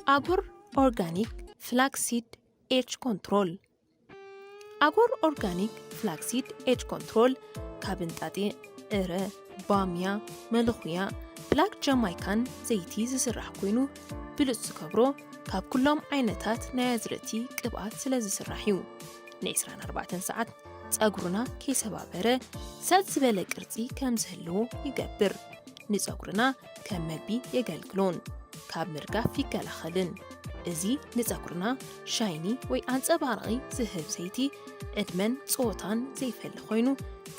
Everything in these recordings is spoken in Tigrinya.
ኣጎር ኦርጋኒክ ፍላክሲድ ኤጅ ኮንትሮል። ኣጎር ኦርጋኒክ ፍላክሲድ ኤጅ ኮንትሮል ካብ እንጣጢዕ፣ ዕረ፣ ባምያ፣ መለኹያ፣ ብላክ ጃማይካን ዘይቲ ዝስራሕ ኮይኑ፣ ብሉጽ ዝገብሮ ካብ ኩሎም ዓይነታት ናይ ኣዝርእቲ ቅብኣት ስለ ዝስራሕ እዩ። ን24 ሰዓት ጸጉርና ከይሰባበረ ሰጥ ዝበለ ቅርጺ ከም ዝህልዎ ይገብር። ንጸጉርና ከም መግቢ የገልግሎን ካብ ምርጋፍ ይከላኸልን። እዚ ንጸጉርና ሻይኒ ወይ ኣንጸባራቒ ዝህብ ዘይቲ ዕድመን ጾታን ዘይፈሊ ኮይኑ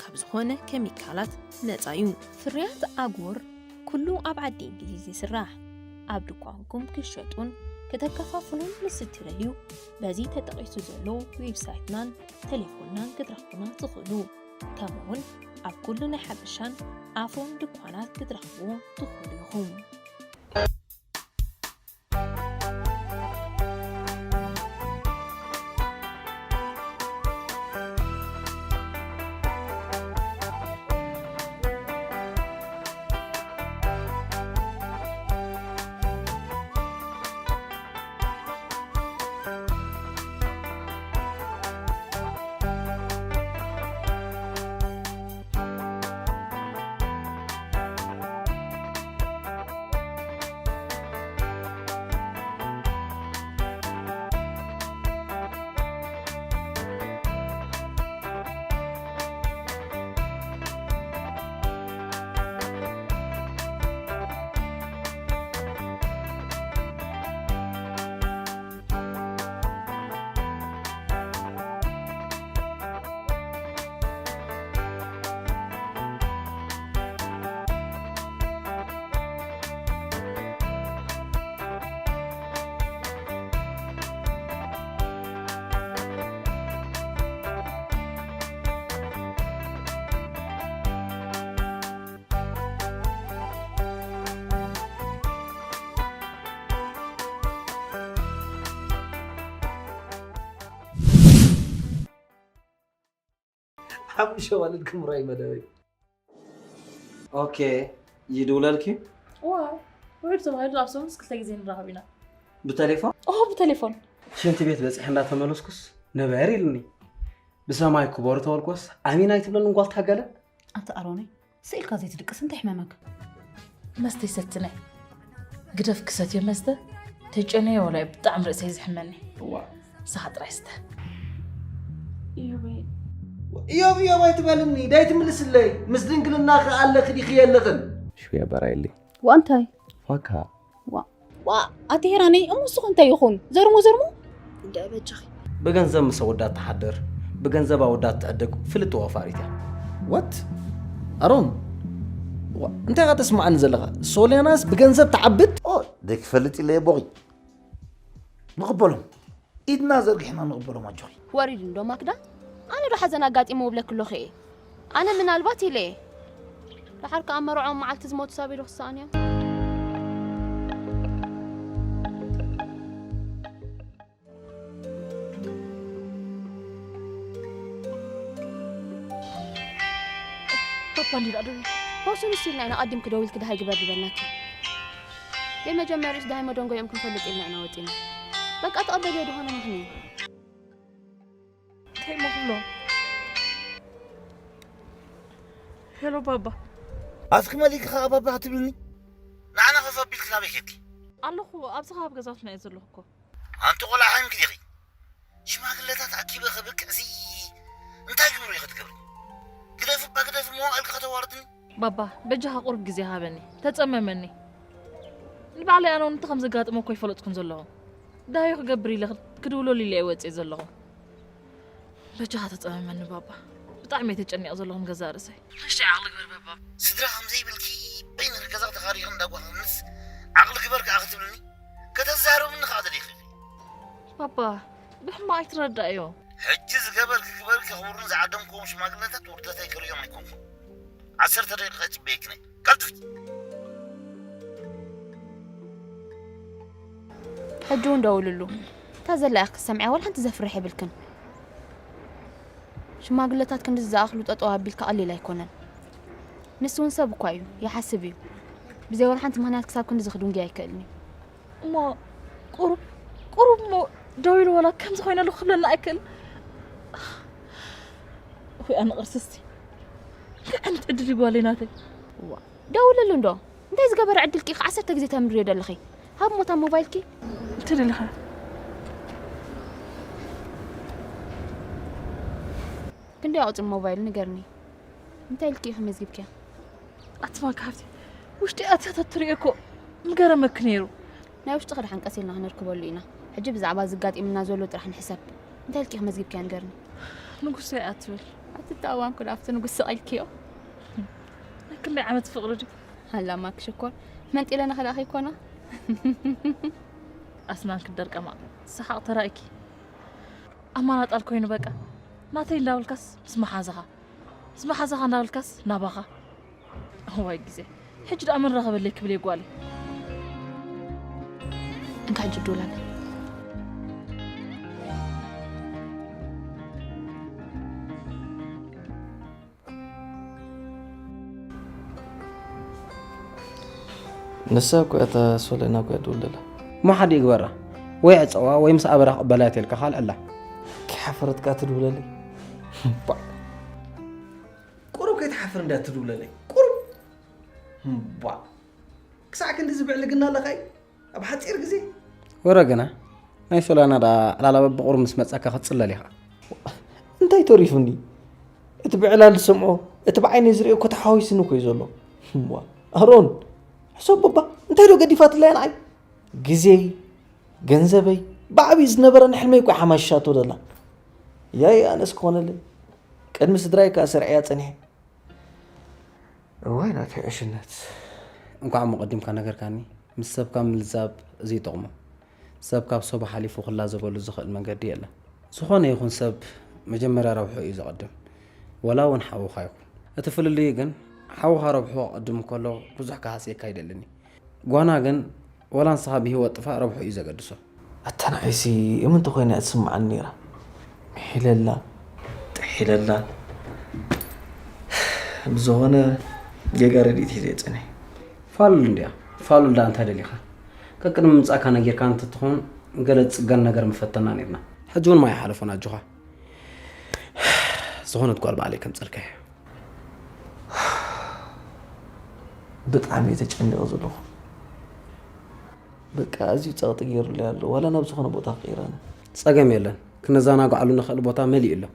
ካብ ዝኾነ ኬሚካላት ነጻ እዩ። ፍርያት ኣጎር ኩሉ ኣብ ዓዲ እንግሊዝ ይስራሕ። ኣብ ድኳንኩም ክሸጡን ከተከፋፍሉን ምስ እትደልዩ በዚ ተጠቒሱ ዘሎ ዌብሳይትናን ቴሌፎንናን ክትረኽቡና ትኽእሉ። ከምኡውን ኣብ ኩሉ ናይ ሓበሻን ኣፍሮን ድኳናት ክትረኽብዎ ትኽእሉ ኢኹም። ሓሙሽተ ዋልድ ክምራይ መደበይ። ኦኬ፣ ይድውለልኪ? ዋ፣ ውዕድ ተባሂሉ ኣብ ሰሙንስ ክልተ ግዜ ንራኸብ ኢና። ብቴሌፎን? ኦ፣ ብቴሌፎን። ሽንቲ ቤት በፂሐ እንዳተመለስኩስ ንበር ኢልኒ። ብሰማይ ክበሩ ተበልኮስ ኣሚን ኣይትብለንን ጓል ታገለ። ኣንታ ኣሮነይ፣ ስኢልካ ዘይትድቅስ እንታይ ሕመመካ? መስተ ይሰትነ። ግደፍ ክሰትዮ መስተ። ተጨነየ ወላ ብጣዕሚ ርእሰይ ዝሕመኒ። እዋ። ንስኻ ጥራይ ስተ። እዮበይ። እዮብ እዮብ ኣይትበልኒ፣ ዳይ ትምልስለይ። ምስ ድንግልና ከኣለኺ ዲኺ የለኽን? ሽውያ በራይሊ። ዋንታይ? ፋካ። ዋ፣ ዋ፣ ኣቲ ሄራነይ፣ እሞ ንስኹ እንታይ ይኹን? ዘርሞ ዘርሞ? እንደ በጃኺ። ብገንዘብ ምስ ኣወዳት ትሓድር፣ ብገንዘብ ኣወዳት ትዕድግ ፍልጥቲ ወፋሪት እያ። ዋት? ኣሮን? ዋ፣ እንታይ ኢኻ ተስምዓኒ ዘለኻ? ሶልያናስ ብገንዘብ ትዓብድ? ኦ፣ ደይ ክፈልጥ ኢለ እየ ቦኺ። ንቕበሎም። ኢድና ዘርጊሕና ንቕበሎም ኣጆኺ። ወሪዱ እንዶ ማክዳ? ኣነ ዶ ሓዘን ኣጋጢሞ እብለኪ ኣለኹ እየ? ኣነ ምናልባት ኢለ እየ። ደሓር ከኣ መርዖም መዓልቲ ዝሞቱ ሳብ ኢሉ ክሰኣን እዮም። ፓፓ እንዲ ደኣ ደውል። ፖስት ንስ ኢልና ኢና ቀዲምኪ ደዊልኪ ደሃይ ግበር ዝበልናኪ። የመጀመሪያስ ደሃይ መደንጎዮም ክንፈልጥ ኢልና ኢና ወጺና። በቃ ተቐበልዮ ደኾነ ምኽንዩ። እንታይ እሞ ክብሎ? ሄሎ ባባ። ኣፍኪ መሊእኪ ኸኣ ባባ ክትብልኒ? ንዓና ኮፍ ኣቢልኪ ናበይ ኬድኪ? ኣለኹ፣ ኣብዚ ከባቢ ገዛውትና እየ ዘለኹ እኮ። ኣንቲ ቆልዓ ሓሚምኪ ዲኺ? ሽማግለታት ኣኪበ ከብቅዕሲ እንታይ ግብሩ ኢኺ ትገብሪ? ግደፊ እባ ግደፊ፣ መዋእልኪ ከተዋርድኒ። ባባ፣ በጃኻ ቁሩብ ግዜ ሃበኒ፣ ተጸመመኒ። ንባዕለይ ኣነ እውን እንታይ ከም ዘጋጥሞ እኮ ኣይፈለጥኩን ዘለኹ። ደሃዩ ክገብር ኢለ ክድውለሉ ኢለ እየ ወጽየ ዘለኹ። በጃኻ ተጸመመኒ ባባ። ብጣዕሚ እየ ተጨኒቐ ዘለኹ ንገዛእ ርእሰይ። ንእሽተይ ዓቕሊ ግበር ባባ። ስድራ ከም ዘይብልኪ በይንኺ ገዛ ተኻሪኺ እንዳ ጓል ምስ ዓቕሊ ግበር ከኣ ክትብልኒ? ከተዛርብኒ ከኣ ደሊኺ? ባባ፣ ብሕማቕ ኣይትረዳእዮ። ሕጂ ዝገበርኪ ግበሪ፣ ከኽብሩን ዝዓደምክዎም ሽማግለታት ውርደተይ ክርእዮም ኣይኮንኩን። ዓሰርተ ደቂቕ ጽበየኪ ነይ። ቀልጥፊ። ሕጂ እውን ደውልሉ። እታ ዘላ ኢኺ ክትሰምዕያ ዋላ ሓንቲ ዘፍርሕ የብልክን። ሽማግለታት ክንድዚ ዝኣኽሉ ጠጠው ኣቢልካ ቀሊል ኣይኮነን። ንሱ እውን ሰብ እኳ እዩ፣ ይሓስብ እዩ። ብዘይ ዋላ ሓንቲ ምኽንያት ክሳብ ክንድዚ ክድንጉይ ኣይክእልን እዩ። እሞ ቁሩብ ቁሩብ እሞ ደው ኢሉ ዋላ ከምዚ ኮይነ ኣለኹ ክብለና ኣይክእል። ወይ ኣነ ቅርስስቲ፣ እንታይ ዓይነት ዕድል እዩ ጓለይ ናተይ? ዋ፣ ደውለሉ እንዶ። እንታይ ዝገበረ ዕድልኪ ኢኺ ዓሰርተ ግዜ ተምርዮ ዘለኺ? ሃብ ሞታ ሞባይልኪ። እንተ ደለኻ። ክንደይ ቁጽሪ ሞባይል ንገርኒ? እንታይ ኢልኪ ኢኺ መዝጊብኪያ? ኣትማካ ሃብቲ፣ ውሽጢ ኣትያ ተትሪኦ እኮ ምገረመኪ ነይሩ። ናይ ውሽጢ ክዳን ቀስ ኢልና ክነርክበሉ ኢና። ሕጂ ብዛዕባ ዝጋጢምና ዘሎ ጥራሕ ንሕሰብ። እንታይ ኢልኪ ኢኺ መዝጊብኪያ ንገርኒ? ንጉሰይ ኣትብል። ኣትተኣዋን ኩዳ ኣብቲ ንጉስ ሰቒልክዮ። ናይ ክንደይ ዓመት ፍቕሪ ድዩ? ሃላማ ክሽኮር። መንጢለ ንኽልኣኺ ይኮና? ኣስናን ክደርቀማ። ሰሓቕ ተራእኪ። ኣማናጣል ኮይኑ በቃ። ናተይ እንዳበልካስ ምስ መሓዛኻ። ምስ መሓዛኻ እንዳበልካስ ናባኻ። እዋይ ግዜ። ሕጂ ደኣ መን ረኸበለይ ክብል እየ ጓለይ። እንካ ሕጂ ዶላር። ንሳ እኮ እያ እታ ሶለና እኮ እያ ትድውል ዘላ። እሞ ሓደ ይግበራ፣ ወይ ዕጸዋ ወይ ምስ ኣበራ ክቕበላ እየ ተልካ ካልዕላ። ከይሓፈረትካ ትድውለለይ። ባ። ቁሩብ ከይትሓፍር እንዳ ትድውለለይ። ቁሩብ። ባ። ክሳዕ ክንዲ ዝብዕልግና ኣለኻይ ኣብ ሓጺር ግዜ። ወረ ግና ናይ ሶላና ደኣ ዕላላ በብቑሩብ ምስ መጻካ ክትጽለል ኢኻ። እንታይ ተሪፉኒ? እቲ ብዕላል ዝሰምዖ፣ እቲ ብዓይነይ ዝርእዮ እኮ ተሓዋዊስኒ እኮ እዩ ዘሎ። እዋ፣ ኣሮን፣ ሕሰብ እባ፣ እንታይ ዶ ገዲፋትለያ ንዓይ? ግዜይ፣ ገንዘበይ፣ ብዓብዪ ዝነበረኒ ሕልመይ እኮ ሓማሽሻቶ ደላ። ያይ፣ ኣነስ ክኾነለይ። ቅድሚ ስድራይ ከኣ ሰርዕያ ጸኒሐ። እዋይ ናተይ ዕሽነት። እንኳዕ እሞ ቀዲምካ ነገርካኒ። ምስ ሰብካ ምልዛብ እዚ ይጠቕሞ። ሰብ ካብ ሰቡ ሓሊፉ ክላዘበሉ ዝኽእል መንገዲ የለን። ዝኾነ ይኹን ሰብ መጀመርያ ረብሑ እዩ ዘቐድም። ወላ እውን ሓውኻ ይኹን። እቲ ፍልልዩ ግን ሓውኻ ረብሑ ክቐድም እንከሎ ብዙሕ ክሃስየካ ኣይደልን እዩ። ጓና ግን ወላ ንስኻ ብህይወት ጥፋእ ረብሑ እዩ ዘገድሶ። ኣታ ንዓይሲ እምንቲ ኮይና እያ ትስምዓኒ ነይራ። ምሒለላ፣ ጥሒለላ። ብዝኾነ ጌጋ ረድኢት ሒዘ እየ ጸኒሐ። ፋሉል እንድያ። ፋሉል ደኣ እንታይ ደሊኻ? ቀቅድሚ ምምጻእካ ነጊርካ እንተትኾን ገለ ዝጽገን ነገር ምፈተና ነይርና። ሕጂ እውን ማይ ሓለፎን ኣጆኻ። ዝኾነት ጓል ባዕለይ ከምጽልካ እየ። ብጣዕሚ እየ ተጨኒቐ ዘለኹ። በቃ ኣዝዩ ጸቕጢ ገይሩለይ ኣሎ። ዋላ ናብ ዝኾነ ቦታ ክቕይረኒ። ጸገም የለን። ክነዘናግዓሉ ንኽእል ቦታ መሊኡ ኣሎ።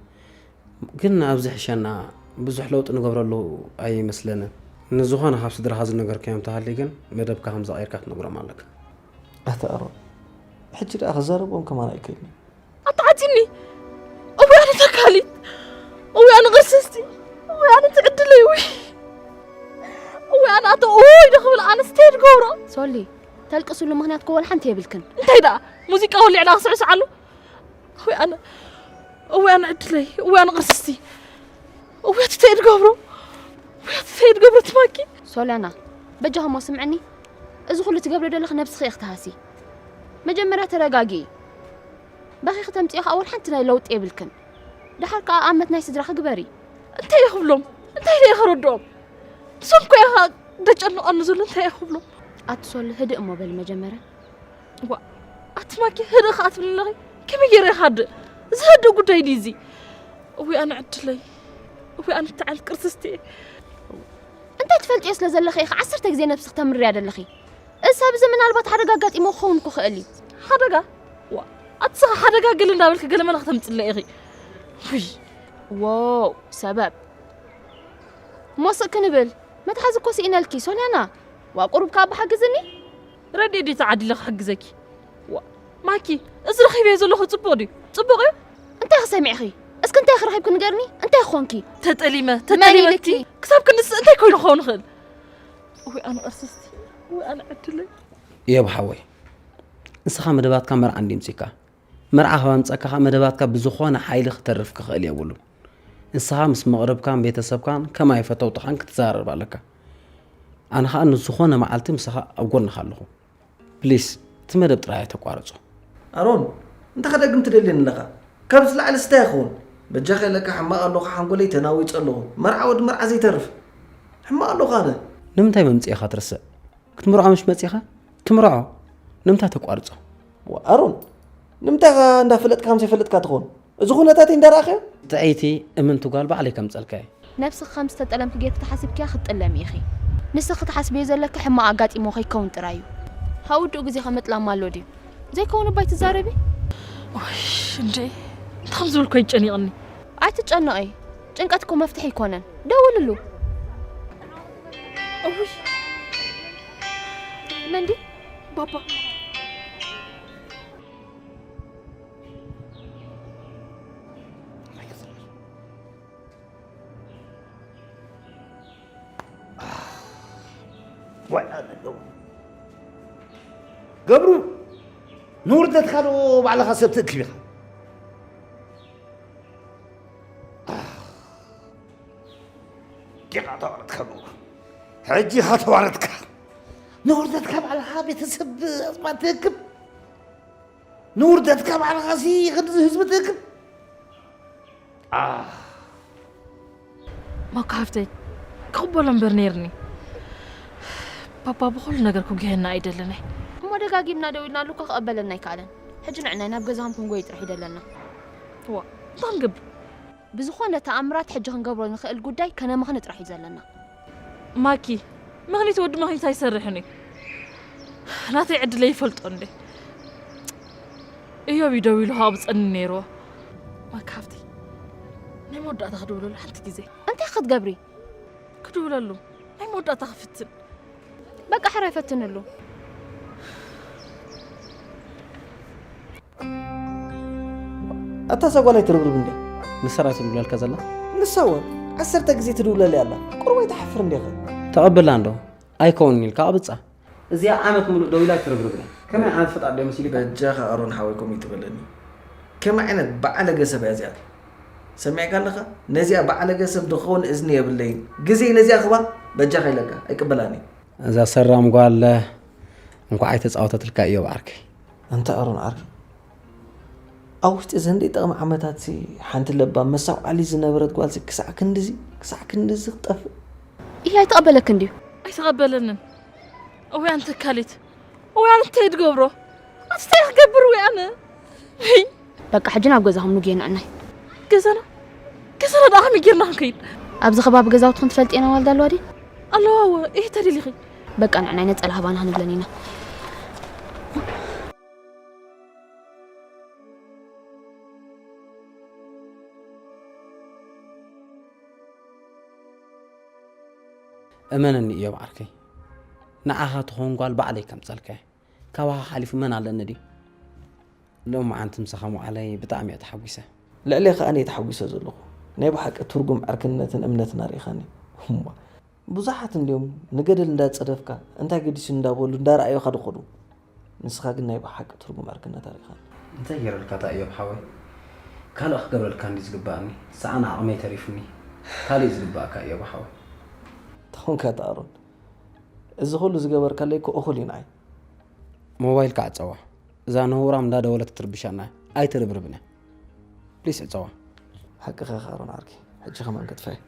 ግን ኣብዚ ሕሸና ብዙሕ ለውጢ ንገብረሉ ኣይመስለንን። ንዝኾነ ካብ ስድራኻ ዝነገርካዮም እንተሃልዩ ግን መደብካ ከም ዘቐይርካ ክትነግሮም ኣለካ። ኣታ ኣሮን፣ ሕጂ ደኣ ክዛረቦም ከማን ኣይክእልን። ኣታ ሓጺኒ። እወ ኣነ ተካሊት። እወ ኣነ ቅስስቲ። እወ ኣነ ትዕድለይ። እወ። እወ ኣነ ኣቶ። እወ ኢደ ክብል ኣነ ስቴድ ገብሮ። ሶሊ፣ ተልቅስሉ ምኽንያት እኮ ወላ ሓንቲ የብልክን። እንታይ ደኣ? ሙዚቃ ወሊዕና ክስዕስዓሉ? እወ ኣነ። እወ ኣነ ዕድለይ። እወ ኣነ ቅስስቲ። እወ ትተይድ ገብሮ። እወ ትተይድ ገብሮ ትማኪ። ሶሊያና፣ በጃኹሞ ስምዕኒ። እዚ ኩሉ ትገብሪ ዘለኺ ነብስኺ ኢኺ ትሃሲ። መጀመርያ ተረጋጊ። በኺ ክተምጽኦ ከኣ ወላ ሓንቲ ናይ ለውጢ የብልክን። ደሓር ከኣ ኣመት ናይ ስድራኺ ግበሪ። እንታይ እየ ክብሎም? እንታይ እየ ከረድኦም? ንሶም እኮ እየ ከኣ ደጨንቐኒ ዘሎ እንታይ እየ ክብሎም? ኣቲ ሶሊ ህድእ እሞ በሊ መጀመርያ። ዋ፣ ኣቲ ማኪ ህድእ ከኣ ትብሊ ኣለኺ? ከመይ ገይረ እየ ክሃድእ? እዚ ህድእ ጉዳይ ድዩ እዚ? እውይ ኣነ ዕድለይ። እውይ ኣነ እትዓል ቅርስስቲ እየ። እንታይ ትፈልጥዮ ስለ ዘለኺ ኢኺ ዓሰርተ ግዜ ነብስኺ ተምርያ ዘለኺ? እዚ ሰብ እዚ ምናልባት ሓደጋ ኣጋጢሞ ክኸውን እኮ ክእል እዩ። ሓደጋ? ዋ፣ ኣቲ ስኻ ሓደጋ ገለ እንዳበልኪ ገለ መላ ክተምጽለ ኢኺ። ውይ። ዎው፣ ሰበብ። እሞ ስቕ ክንብል፣ መትሓዚ እኮ ስኢነልኪ፣ ሶልያና። ዋ፣ ቁሩብ ከኣ ብሓግዝኒ። ረድኤት ድዩ ተዓዲለ ክሕግዘኪ? ዋ፣ ማኪ፣ እዚ ረኺበዮ ዘለኹ ጽቡቕ ድዩ? ጽቡቕ እዩ? እንታይ ክሰሚዕኺ? እስኪ እንታይ ክረኺብኪ ንገርኒ? እንታይ ክኾንኪ? ተጠሊመ፣ መን ተጠሊመ ኢልኪ? ክሳብ ክንድስ እንታይ ኮይኑ ክኸውን ይኽእል? ወይ ኣነ ቅርስስቲ፣ ወይ ኣነ ዕድለይ። እዮብ ሓወይ፣ ንስኻ መደባትካ መርዓ እንድዩ ምጺካ። መርዓ ካብ ኣምጸካ ከኣ መደባትካ ብዝኾነ ሓይሊ ክተርፍ ክኽእል የብሉን። ንስኻ ምስ መቕርብካን ቤተሰብካን ከማይ ፈተውትኻን ክትዘራረብ ኣለካ። ኣነ ከኣ ንዝኾነ መዓልቲ ምሳኻ ኣብ ጎንኻ ኣለኹ። ፕሊስ፣ እቲ መደብ ጥራይ ኣይተቋርጾ። ኣሮን፣ እንታይ ከደግም ትደልየኒ ኣለኻ? ካብዚ ላዕሊ ስታይ ይኸውን። በጃኻ ኢለካ ሕማቕ ኣለኹ፣ ሓንጎለይ ተናዊጸ ኣለኹ። መርዓ ወዲ መርዓ ዘይተርፍ። ሕማቕ ኣለኹ ኣነ። ንምንታይ መምጽኢኻ ትርስዕ? ክትምርዖ ምሽ መጺኻ? ትምርዖ። ንምንታይ ተቋርጾ? ኣሮን፣ ንምንታይ ኢኻ እንዳፈለጥካ ከም ዘይፈለጥካ ትኸውን? እዚ ኩነታት እንዳረኣኸዮ? ጥዕይቲ፣ እምንቲ ጓል ባዕለይ ከምጸልካየ። ነብስኺ ከም ዝተጠለምኪ ጌርኪ ተሓሲብክያ ክትጥለሚ ኢኺ። ንስኺ ትሓስብዮ ዘለኪ ሕማቕ ኣጋጢምዎ ከይከውን ጥራይ እዩ። ሃውድኡ ግዜኺ ምጥላም ኣሎ ድዩ? ዘይከውን እባ ኣይትዛረቢ። ዋይ እንዴ፣ እንታይ ከም ዝበልኩ ኣይጨኒቕኒ። ኣይትጨነቒ፣ ጭንቀት እኮ መፍትሒ ኣይኮነን። ደውልሉ። እውይ መንዲ ባባ ገብሩ፣ ንውርደትካ ዶ ባዕልኻ ሰብ ትእክብ ኢኻ? ዲኻ ተዋረድካ ገብሩ፣ ሕጂ ኢኻ ተዋረድካ። ንውርደትካ ባዕልኻ ቤተሰብ ኣዝማድ ትእክብ፣ ንውርደትካ ባዕልኻ ሲ ክንዲ ህዝቢ ትእክብ። ማካ ሓፍተይ ክቕበሎ እምበር ነይርኒ። ባባ ብኹሉ ነገር ክጉሄና ኣይደለናይ። እሞ ደጋጊምና ደው ኢልናሉ እኮ ክቐበለና ኣይከኣለን። ሕጂ ንዕናይ ናብ ገዛኹም ክንጎይ ጥራሕ ይደለና። ዋ እንታይ ክንገብር? ብዝኾነ ተኣምራት ሕጂ ክንገብሮ ንኽእል ጉዳይ ከነምኽኒ ጥራሕ እዩ ዘለና። ማኪ መኽኒት ወዲ መኽኒት ኣይሰርሕን እዩ። ናተይ ዕድለይ ይፈልጦ እንዴ። እዮብ እዩ ደዊሉ ኣብፀኒ ነይርዎ። ማኪ ሓፍተይ ናይ መወዳእታ ክድውለሉ ሓንቲ ግዜ። እንታይ ክትገብሪ? ክድውለሉ ናይ መወዳእታ ክፍትን። በቃ ሕራይ ፈትንሉ። ኣታ እዛ ጓል ኣይትርብርብ እንዴ? ንሳ ራይ ትድውለልካ ዘላ? ንሳ ወ ዓሰርተ ግዜ ትድውለለይ ኣላ። ቁሩብ ኣይትሓፍር እንዴኸ? ተቐብላ እንዶ ኣይከውንን ኢልካ ኣብጻ። እዚኣ ዓመት ሙሉእ ደው ኢላ ኣይትርብርብን እያ። ከመይ ዓይነት ፈጣር ድዮ መሲሉካ? በጃኻ ኣሮን ሓወይ ከምኡ ኣይትበለኒ። ከመይ ዓይነት በዓለገ ሰብ እያ እዚኣ? ሰሚዕካ ኣለኻ? ነዚኣ በዓለገ ሰብ ድኸውን እዝኒ የብለይን። ግዜ ነዚኣ ክባ በጃኻ ኢለካ ኣይቅበላን እየ። እዛ ሰራም ጓል እንኳዕ ኣይተጻወተትልካ እዮብ ዓርከይ። ኣንታ ኣሮን ዓርከይ ኣብ ውሽጢ ዘን ደይጠቕሚ ዓመታት ሲ ሓንቲ ለባም መሳውዓሊ ዝነበረት ጓል ሲ ክሳዕ ክንድዚ ክሳዕ ክንድዚ ክትጠፍእ እያ ኣይተቐበለክን ድዩ? ኣይተቐበለንን። እውይ ኣንተ ካሊት እውይ ኣነ እንታይ ድገብሮ ኣቲ እንታይ ክገብር እውይ ኣነ በቃ ሕጂ ናብ ገዛኹም ንጉየ ንዕናይ ገዛና ገዛና ደኣ ከመይ ጌርና ክንከይድ ኣብዚ ከባቢ ገዛውትኹም ትፈልጥየን ኣዋልድ ኣለዋ ድየን ኣለዋ እወ እየ ተደሊኺ በቃ ንዕናይ ነጸላ ሃባና ክንብለን ኢና እመነኒ እዮብ ዓርከይ፣ ንዓኻ ትኸውን ጓል ባዕለይ ከምጸልካ እየ። ካባኻ ሓሊፉ መን ኣለኒ ድዩ? ሎሚ መዓንቲ ምሳኻ ምውዓለይ ብጣዕሚ እየ ተሓጒሰ። ልዕሌኻ ኣነ እየ ተሓጒሰ ዘለኹ። ናይ ብሓቂ ትርጉም ዕርክነትን እምነትን ኣርኢኻኒ። እሞ ብዙሓት እንድዮም ንገደል እንዳጸደፍካ እንታይ ገዲሱ እንዳበሉ እንዳረኣዩኻ ድኸዱ። ንስኻ ግን ናይ ብሓቂ ትርጉም ዕርክነት ኣርኢኻኒ። እንታይ ገይረልካ እታ እዮብ ሓወይ? ካልእ ክገብረልካ እንድዩ ዝግበኣኒ። ሰኣን ዓቕመይ ተሪፉኒ። ካልእ እዩ ዝግበኣካ እዮብ ሓወይ። ተኾንካ እታ ኣሮን። እዚ ኹሉ ዝገበርካለይ እኮ እኹል እዩ ንዓይ። ሞባይልካ ዕጸዋ። እዛ ነውራም እንዳደወለት ትርብሻና ኣይትርብርብና። ፕሊስ ዕጸዋ። ሓቅኻ ኢኻ ኣሮን ዓርከይ። ሕጂ ከማን ከጥፍኣ እየ።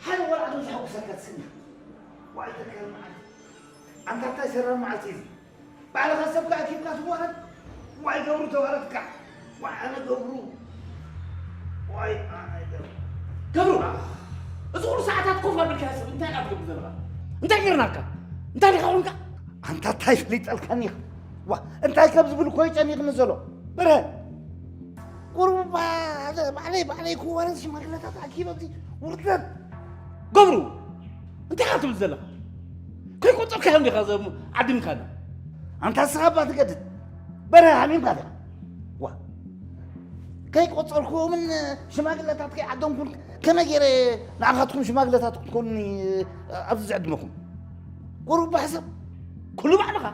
ሓደ ቆልዓ ዶ ዝሐጉሰካ ትስኒ? ዋይ ተካል መዓልቲ። ኣንታ እንታይ ሰራም መዓልቲ እዚ? ባዕልኻ ሰብካ ኣኪብካ ትዋረድ? ዋይ ገብሩ ተዋረድካ። ዋይ ኣነ ገብሩ። ዋይ ኣነ ገብሩ። ገብሩ፣ እዚ ኩሉ ሰዓታት ኮፍ ኣቢልካ ሰብ እንታይ ኢና ትገብር ዘለኻ? እንታይ ጌርናካ? እንታይ ዲኻ ኮንካ? ኣንታ እንታይ ፈሊጠልካኒ ኢኻ? ዋ እንታይ ከም ዝብል እኮ ይጨኒቕኒ ዘሎ። በረ ቁሩብ ባዕለ- ባዕለይ ባዕለይ ክዋረድ ሽማግለታት ኣኪበ ኣብዚ ውርደት። ገብሩ እንታይ ኢኻ ትብል ዘለኻ? ከይቆጸርካዮም ዲኻ እዞም ዓዲምካና? ኣንታ ንስኻ እባ ትገድድ በረ ሃሚምካ ዲኻ? ዋ ከይቆጸርኩዎምን ሽማግለታት ከይዓደምኩን ከመይ ገይረ ንዓኻትኩም ሽማግለታት ክትኮኑኒ ኣብዚ ዝዕድመኩም? ቁሩብ ሕሰብ። ኩሉ ባዕልኻ።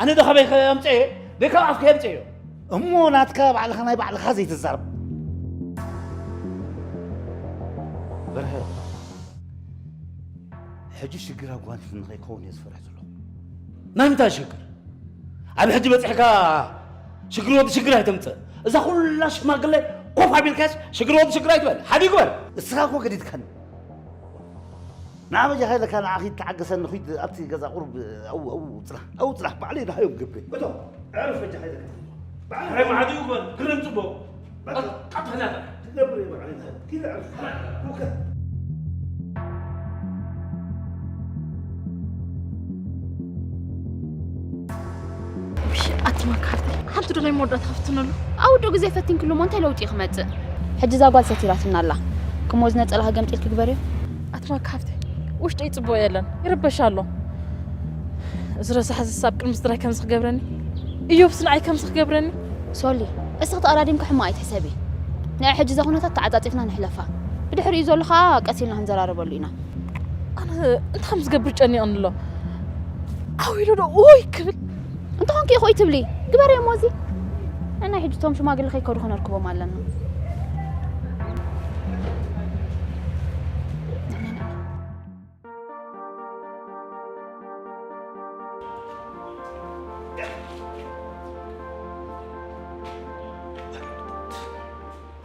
ኣነ ዶ ካበይ ከምፀዮ? ደይ ካብ ኣፍካ የምፀዮ። እሞ ናትካ ባዕልኻ ናይ ባዕልኻ ዘይትዛረብ። በርሀ። ሕጂ ሽግር ኣጓኒፉ ንኸይከውን እየ ዝፈርሕ ዘለኹ። ናይ ምንታይ ሽግር? ኣብ ሕጂ በጺሕካ ሽግር ወዲ ሽግር ኣይተምጽእ። እዛ ኩላ ሽማግለ ኮፍ ኣቢልካስ ሽግር ወዲ ሽግር ኣይትበል። ሓደ ይግበር። እስኻ እኮ ገዲድካኒ። ንዓ በጃኻ ኢለካ ንዓ ኺድ ተዓገሰኒ፣ ኺድ ኣብቲ ገዛ ቁሩብ ኣው፣ ኣው ጽናሕ፣ ኣው ጽናሕ፣ ባዕለይ ደሃዮም ገብሬ። እቶ፣ ኣዕርፍ በጃኻ ኢለካ። ባዕለይ ሕራይ መዓት እዩ ግበር፣ ግርም ጽቡቕ። በቃ። ቀጥ፣ ቀጥ ኽላ ጥራሕ። ትገብር እየ ባዕለይ ደሃዮም። ኪድ ኣዕርፍ። ኡከ። ውሽ፣ ኣቲ ማካ ሓፍተይ፣ ሓንቲ ዶ ናይ መወዳእታ ከፍትነሉ? ኣብ ውዱእ ግዜ ፈቲንክሉ እሞ እንታይ ለውጢ እዩ ክመጽእ? ሕጂ እዛ ጓል ሰቲራትና ኣላ። ክሞ እዚ ነጸላኺ ገምጢልኪ ግበርዮ። ኣቲ ማካ ሓፍተይ፣ ውሽጠይ ጽቡቕ የለን፣ ይርበሽ ኣሎ። እዚ ረሳሕ ዝሳብ ቅድሚ ስድራይ ከምዚ ክገብረኒ፣ እዮብስ ንዓይ ከምዚ ክገብረኒ። ሶሊ፣ እስኺ ተቐዳዲምኪ ሕማቕ ኣይትሕሰቢ። ንዒ ሕጂ እዛ ኩነታት ተዓጻጺፍና ንሕለፋ። ብድሕሪኡ ዘሎ ኸኣ ቀስ ኢልና ክንዘራረበሉ ኢና። ኣነ እንታይ ከም ዝገብር ጨኒቕኒ ኣሎ። ዓው ኢሉ ዶ ኡይ ክብል? እንተኾንኪ ኢኹ ትብሊ፣ ግበርዮ እሞ እዚ። ንናይ ሕጂ እቶም ሽማግለ ከይከዱ ከነርክቦም ኣለና።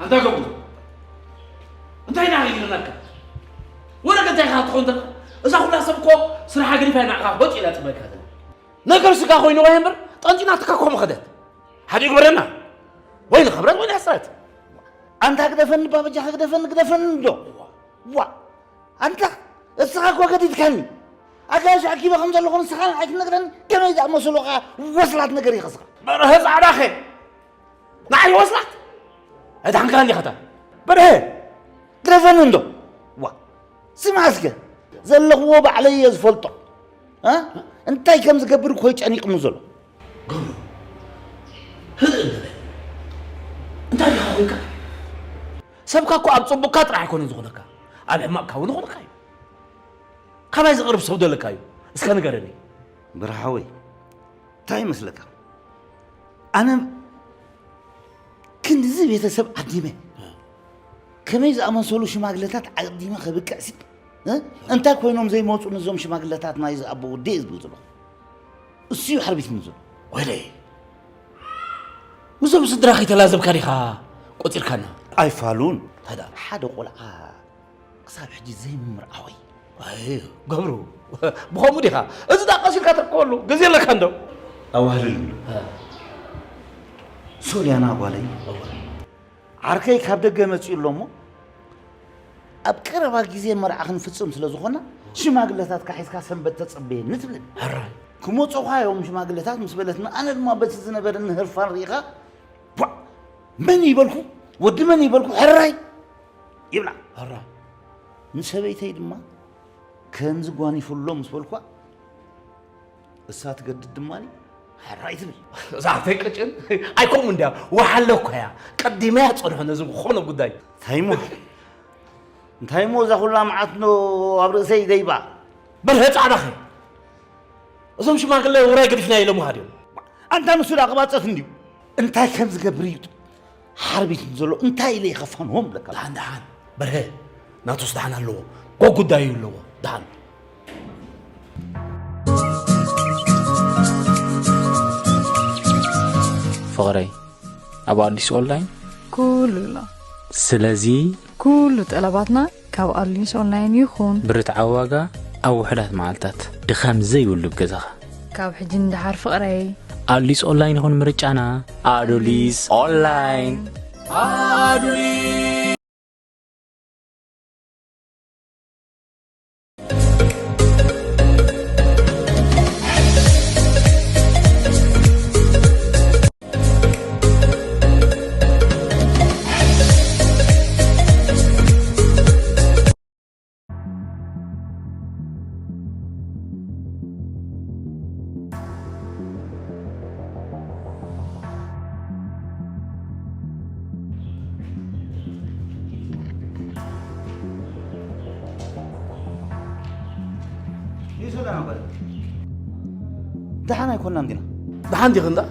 ኣንታ ገብሩ፣ እንታይ ኢና ኢልናካ? ወረቀት እንታይ ኢኻ ትኾን ዘለኻ? እዛ ኩላ ሰብ እኮ ስራሓ ገዲፋ እያ ንዓኻ ሆጭ ኢላ ትጽበየካ ዘላ። ነገር ስጋ ኮይኑ ወይ እምበር፣ ጠንጢናትካ እኮ ምኸደት። ሓደ ይግበረና። ወይ ንኽብረት ወይ ንሕስረት። ኣንታ ግደፈኒ፣ ባበጃኻ ግደፈኒ፣ ግደፈኒ እንዶ። ዋ፣ ኣንታ እስኻ እኮ ገዲድካኒ። ኣጋይሽ ኣኪበ ከም ዘለኹ ንስኻ ንዓይ ትነግረኒ፣ ከመይ ዝኣመሰሉ ኸኣ ወስላት ነገር ኢኻ እስኻ። በርሀ ጻዕዳኸ። ንዓይ ወስላት? ኣይደሓንካን ዲኻ እታ? በርሀ፣ ግደፈኒ እንዶ። ዋ፣ ስማዕ እስከ፣ ዘለኽዎ ባዕለይ እየ ዝፈልጦ። እ? እንታይ ከም ዝገብር እኮ እዩ ጨኒቕኒ ዘሎ። ገብሩ፣ ህድእ እንበል። እንታይ ዲኻ ኮይንካ? ሰብካ እኮ ኣብ ጽቡቕካ ጥራሕ ኣይኮነን ዝኾነካ፣ ኣብ ሕማቕካ እውን ይኾነካ እዩ። ካባይ ዝቕርብ ሰብ ዶ ኣለካ እዩ? እስከ ንገረኒ። ብርሃወይ፣ እንታይ ይመስለካ? ኣነ ክንድዚ ቤተሰብ ዓዲመ፣ ከመይ ዝኣመሰሉ ሽማግለታት ዓዲመ ከብቅዕ ሲ፣ እ? እንታይ ኮይኖም ዘይመጹ ነዞም ሽማግለታት ናይዚ ኣቦ ወዲ እየ ዝብል ዘለኹ። እሱ እዩ ሓርቢትኒ ዘሎ። ወይለይ፣ ምስዞም ስድራ ከይተላዘብካ ዲኻ ቆጺርካና? ኣይፋሉን። ታዲያ? ሓደ ቆልዓ ክሳብ ሕጂ ዘይምምርዓወይ። ኣይ፣ ገብሩ፣ ብኸምኡ ዲኻ? እዚ ደኣ ቀስ ኢልካ ትርከበሉ ግዜ ኣለካ እንዶ? ኣዋህልል እንዶ። እ። ሶልያና ጓለይ፣ እወ። ዓርከይ ካብ ደገ መጺኡ ኣሎ እሞ፣ ኣብ ቀረባ ግዜ መርዓ ክንፍጽም ስለ ዝኾና፣ ሽማግለታትካ ሒዝካ ሰንበት ተጸበየኒ ትብለኒ። ሕራይ። ክመጹኻ እዮም ሽማግለታት ምስ በለትና፣ ኣነ ድማ በቲ ዝነበረኒ ህርፋን ርኢኻ፣ ቧዕ! መን ይበልኩ? ወዲ መን ይበልኩ? ሕራይ! ይብላ። ሕራይ። ንሰበይተይ ድማ ከምዚ ጓኒፉ ኣሎ ምስ በልኳ፣ እሳ ትገድድ ድማ ሕራይ ትብል። እዛ ኣፈይ ቅጭን ኣይከምኡ እንድያ፣ ወሓለ እኮ እያ። ቀዲመያ ትጸንሖ ነዚ ዝኾነ ጉዳይ። እንታይ እሞ? እንታይ እሞ እዛ ኩላ መዓት ኖ ኣብ ርእሰይ ደይባ? በርሀ ጻዕዳኸ። እዞም ሽማግለ ውራይ ገዲፍና ኢሎምኻ ድዮም? ኣንታ ንሱ ደኣ ክባጸት እንድዩ። እንታይ ከም ዝገብር እዩ ሓርቢት ዘሎ? እንታይ ኢለ ይኸፋንዎም ብለካ? ደሓን፣ ደሓን። በርሀ፣ ናቱስ ደሓን ኣለዎ። ጎ ጉዳዩ ኣለዎ። ደሓን። ፍቕረይ፣ ኣብ ኣዲስ ኦንላይን ኩሉ ኣሎ። ስለዚ ኩሉ ጠለባትና ካብ ኣዲስ ኦንላይን ይኹን። ብርትዓዊ ዋጋ ኣብ ውሑዳት መዓልታት። ድኻም ዘይብሉ ኣብ ገዛኻ። ካብ ሕጂ ንደሓር ፍቕረይ። ኣዲስ ኦንላይን ይኹን ምርጫና። ኣዱሊስ ኦንላይን። ኣዱሊስ። ይሱዳ ነበር። ደሓን ኣይኮናን ዲና። ደሓን ዲኺ እንዳ?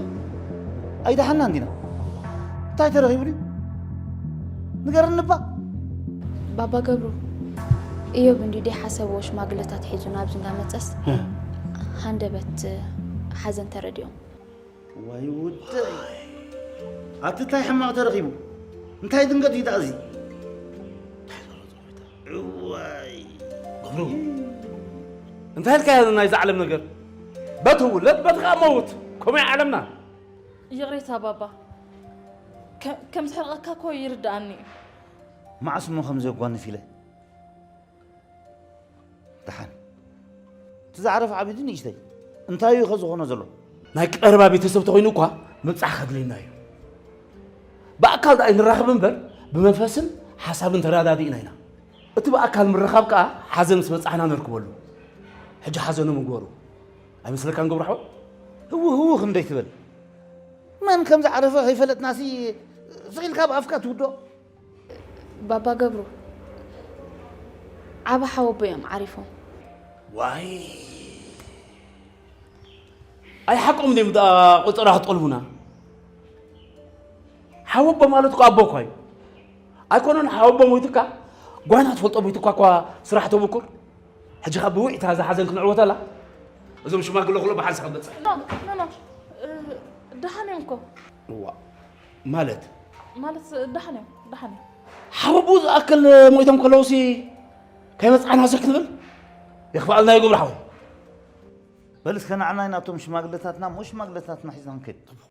ኣይደሓናን ዲና። እንታይ ተረኺቡ ድዩ? ንገረኒ እባ። ባባ ገብሩ፣ እዮብ እንዲ ደይሓሰብዎ ሽማግለታት ሒዙ ናብዚ እንዳመጸስ ሃንደበት ሓዘን ተረዲኦም። ዋይ ውደይ፣ ኣቲ እንታይ ሕማቕ ተረኺቡ? እንታይ ድንገት እዩ ደኣ እዚ? እዋይ። እንታይ ኢልካ ናይዛ ዓለም ነገር? በቲ ውለድ በቲ ከዓ መውት። ከምኡ ዓለምና። ይቕሬታ ባባ፣ ከም ዘሕርቐካ እኮ ይርድኣኒ እዩ። መዓስ እሞ ከም ዘጓንፍ ኢለ። ደሓን፣ እቲ ዝዓረፈ ዓብዩ ንእሽተይ እንታይ እዩ ከ ዝኾኖ ዘሎ? ናይ ቀረባ ቤተሰብ ተኾይኑ እኳ ምብጻሕ ከድልየና እዩ። ብኣካል ደኣ ኣይንራኸብ እምበር ብመንፈስን ሓሳብን ተረዳዲእና ኢና። እቲ ብኣካል ምርኻብ ከኣ ሓዘን ምስ በጻሕና ነርክበሉ። ሕጂ ሓዘኖም ንግበሩ። ኣይመስለካን ገብሩ ሓወይ? ህውኽ ህውኽ እንዶ ኣይትበል። መን ከም ዝዓረፈ ከይፈለጥናሲ ስቕ ኢልካ ብኣፍካ ትውዶ? ባባ ገብሩ፣ ዓቢ ሓወቦ እዮም ዓሪፎም። ዋይ፣ ኣይ ሓቆም ድዮም ደኣ ቆጸራ ክጠልቡና? ሓወቦ ማለት እኮ ኣቦ እኳ እዩ። ኣይኮነን ሓወቦ ሞይቱካ ጓና ትፈልጦ ሞይቱካ እኳ ስራሕ ተብኩር። ሕጂ ካብ ብውዕታ እዛ ሓዘን ክንዕወተላ እዞም ሽማግለ ኩሎ ብሓንሳእ ክንበጽሕ። ኖ ኖ ኖ፣ እ፣ ደሓን እዮም እኮ። እዋ ማለት ማለት ደሓን እዮም፣ ደሓን እዮም። ሓወቦ ዝኣክል ሞይቶም ከለውሲ ከይመጽኣና ስክ ትብል? የኽፍኣልና ይገብሩ ሓወይ። በል እስከ ንዓናይ ናቶም ሽማግለታትና እሞ ሽማግለታትና ሒዝና ክንከይድ።